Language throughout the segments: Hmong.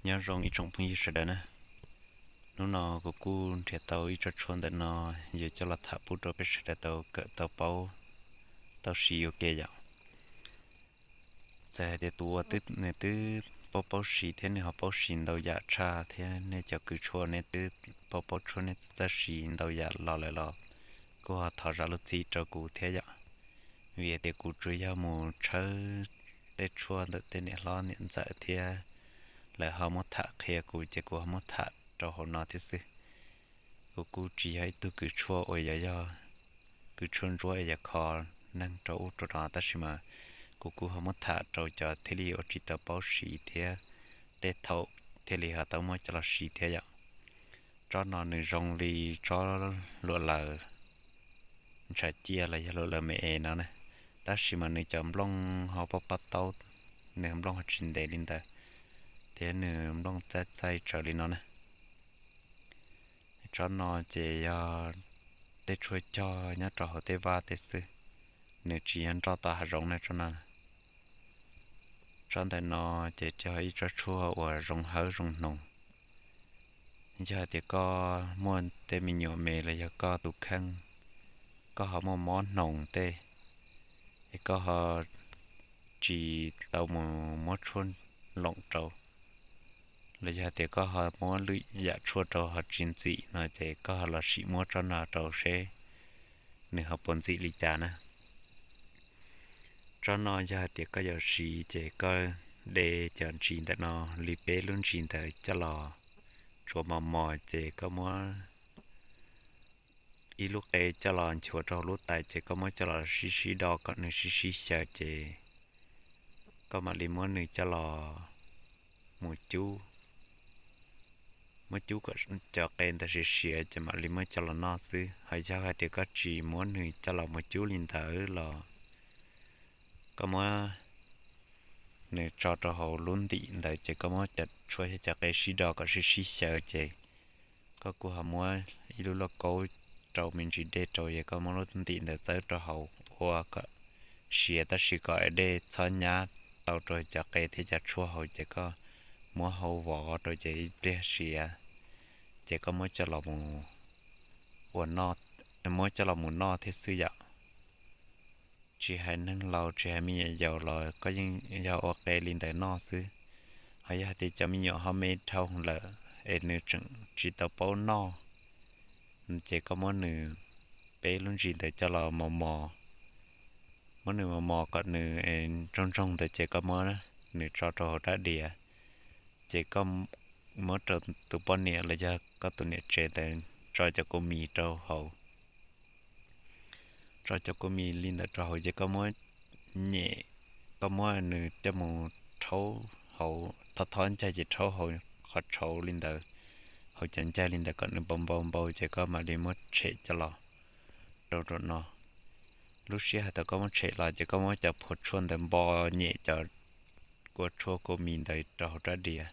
Nyob zoo ib tsoom phooj ywg sawv daws na. Hnub no kuv kuj nrhiav tau ib tsob tshuaj ntawm no yuav coj los tham pub rau peb sawv daws tau kawm tau paub tau siv ua ke yom. Txawm hais tias tus uas nws twb paub paub siv thiab nws ho paub siv ntau yam tshaj thiab nej cov kws tshuaj nej twb paub paub tshuaj nej txawj siv ntau yam los lawm los kuj ho thov zam lub txim rau kuv thiab yom. Vim hais tias kuv tsuas yog mus tshawb tej tshuaj ntawm tej niam hlob niam ntxawm thiab lawv ho muab tham qhia kuv ces kuv ho muab tham rau hauv no thiab xwb. Kuv kuj tsis yog ib tug kws tshuaj uas yog, yog kws tshuaj ntsuab es yog kho neeg rau ub rau no tab sis mas kuv kuj ho muab tham rau cov thiaj li ua tsis tau paub siv thiab tej thaum thiaj li ho tau muab coj los siv thiab yom. Tsob no nws zoo li tsob luam laws ntshav ciaj los yog luam laws me es no na, tab sis mas nws cov nplooj ho pab pab taub, nws nplooj ho tsis ntev li ntawd thiab nws nplooj txaij txaij tsawv li no na. Tsob no ces yog tej tshuaj cog nyob rau hauv tej vaj tej xwb, nws tsis yog nroj tau hav zoov na tsob no. Tsob ntawm no ces yog ib tsob tshuaj uas zoo hawv zoo hnoos. Yog hais tias koj muaj tej me nyuam me los yog koj tus kheej, koj ho muaj mob hnoos tej, es koj ho tsis tau mus muab tshuaj loom rau, los yog hais tias koj ho muab lwm yam tshuaj rau ho tsis ntxim no ces koj ho los sim muab tsob no rau seb nws ho puas ntxim li cas na. Tsob no yog hais tias koj yuav siv ces koj de cov ntsis ntawm no li peb lub ntsis ntawd coj los tsuav mos mos ces koj muab ib lub qe coj los nchuav rau hauv lub tais ces koj muab coj los sib sib do kom nws sib sib xyaw ces koj mam li muab nws coj los mus cub. Muab cub kom cov qe ntawd siav siav ces mam li muab coj los noj xwb. Ho yog hais tias koj tsis muab nws coj los mus cub li ntawd los koj muab nws tso rau hauv lub ntim ntawd ces koj muab cov tshuaj thiab cov qe sib do kom sib sib xyaw ces koj kuj ho muab ib lub lauj kaub rau me ntsis dej rau es koj muab lub ntim ntawd txawb rau hauv ua kom siav tab sis kom dej txhob nyab tau rau cov qe thiab cov tshuaj hauv ces koj muab hau vov rau ces ib pliag siav ces koj muab coj los mus ua, muab coj los mus noj thiab xwb yom. Tsis hais neeg laus tsis hais me nyuam yaus los koj yeej yog ua qe li ntawd noj xwb. Ho yog hais tias cov me nyuam ho me dhau lawm es nws tseem tsis tau paub noj ces koj muab nws peb lub ntsis ntawd coj los mos mos, muab nws mos mos kom nws ntsoog ntsoog ntawd ces koj muab nws tso rau hauv rab diav ces koj muab rau tus poj niam los yog koj tus niam tsev ntawd tso cov kua mis rau hauv. Tso cov kua mis li ntawd rau hauv ces koj muab nyem, koj muab nws coj mus rhaub hauv, thov thov ncaig ces rhaub hauv qhov tshauv li ntawd, hauv cov ncaig li ntawd kom nws npau npau npau ces koj mam li muab tshem coj los rau rau no. Lub sij hawm thaum koj muab tshem los ces koj muab cov phua tshuaj ntawd npo nyem cov kua tshuaj kua mis ntawd rau hauv rab diav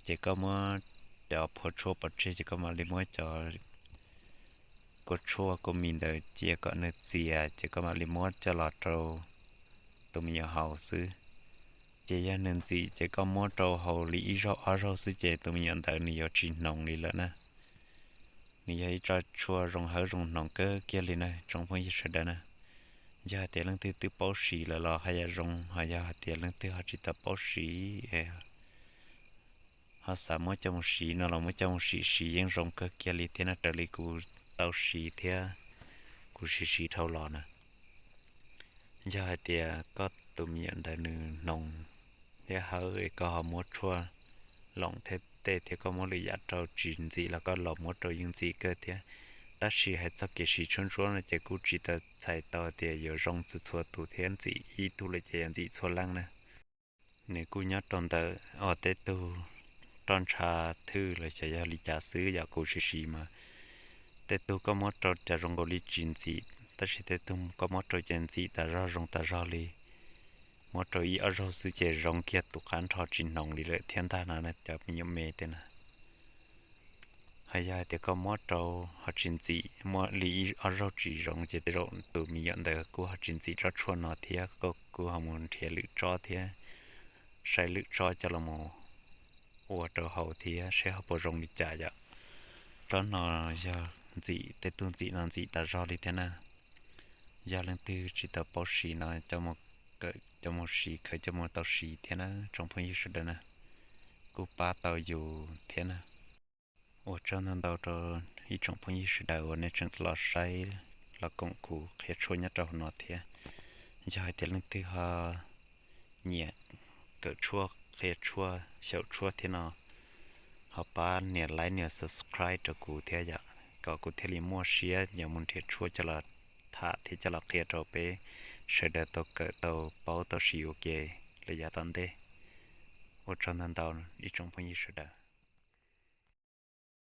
ces koj muab cov phua tshuaj pov tseg ces koj mam li muab cov kua tshuaj kua mis ntawd cia kom nws txias ces koj mam li muab coj los rau tus me nyuam haus xwb. Ces yog nws ntxim ces koj muab rau haus li ib zaug ob zaug xwb ces tus me nyuam ntawd nws yuav tsis hnoos li lawm na. Nws yog ib tsob tshuaj zoo hawv zoo hnoos kawg kiag li na tsoom phooj ywg sawv daws na. Yog hais tias leej twg twb paub siv lawm los haj yam zoo, ho yog hais tias leej twg ho tsis tau paub siv ho xav muab coj mus siv no los muab coj mus siv, siv yeej zoo kawg kiag li thiab no raws li kuv tau siv thiab kuv siv siv dhau los na. Yog hais tias koj tus me nyuam ntawd nws hnoos thiab hawv es koj ho muab tshuaj loom thiab tej thiab koj muab lwm yam rau tsis ntxim los koj los muab rau yeej ntxim kawg thiab. Tab sis hais txog kev siv tshuaj ntsuab no ces kuj tsis tau txhais tau tias yuav zoo txhua txhua tus thiab ntxim ib tug lawm ces yuav ntxim txhua leej na. Nws kuj nyob rau ntawm uas tej tug roj ntsha thwj los xyov yog li cas xwb yom, kuv siv siv mas tej tug koj muab rau cas zoo nkaus li tsis ntxim tab sis tej tug koj muab rau ces ntxim tas zog zoo tas zog li. Muab rau ib ob zaug xwb ces zoo kiag tus qab nrho tsis hnoos li lawm thiab ntag no cov me nyuam me tej na. Ho yog hais tias koj muab rau ho tsis ntxim, muab li ib ob zaug tsis zoo ces tej zaum tus me nyuam ntawd kuj ho tsis ntxim tsob tshuaj no thiab, koj kuj ho mus nrhiav lwm tsob thiab, saib lwm tsob coj los mus ua rau haus thiab seb ho puas zoo li cas yom. Tsob no yog ntxim tej tug ntxim no ntxim tas zog li thiab na. Yog leej twg tsis tau paub siv no coj mus kawm coj mus siv khaws coj mus tau siv thiab na tsoom phooj ywg sawv daws na. Kuj pab tau yus thiab na. Ua tsaug ntau ntau rau ib tsoom phooj ywg sawv daws uas nej tseem los saib los koom kuv qhia tshuaj nyob rau hauv no thiab. Yog hais tias leej twg ho nyiam kawm tshuaj qhia tshuaj xyaum tshuaj thiab no ho pab nias like nias subscribe rau kuv thiab yom, kom kuv thiaj li muaj siab yuav mus nrhiav tshuaj coj los tham thiab coj los qhia rau peb sawv daws tau kawm tau paub tau siv ua ke rau yav tom ntej. Ua tsaug ntau ntau ib tsoom phooj ywg sawv daws.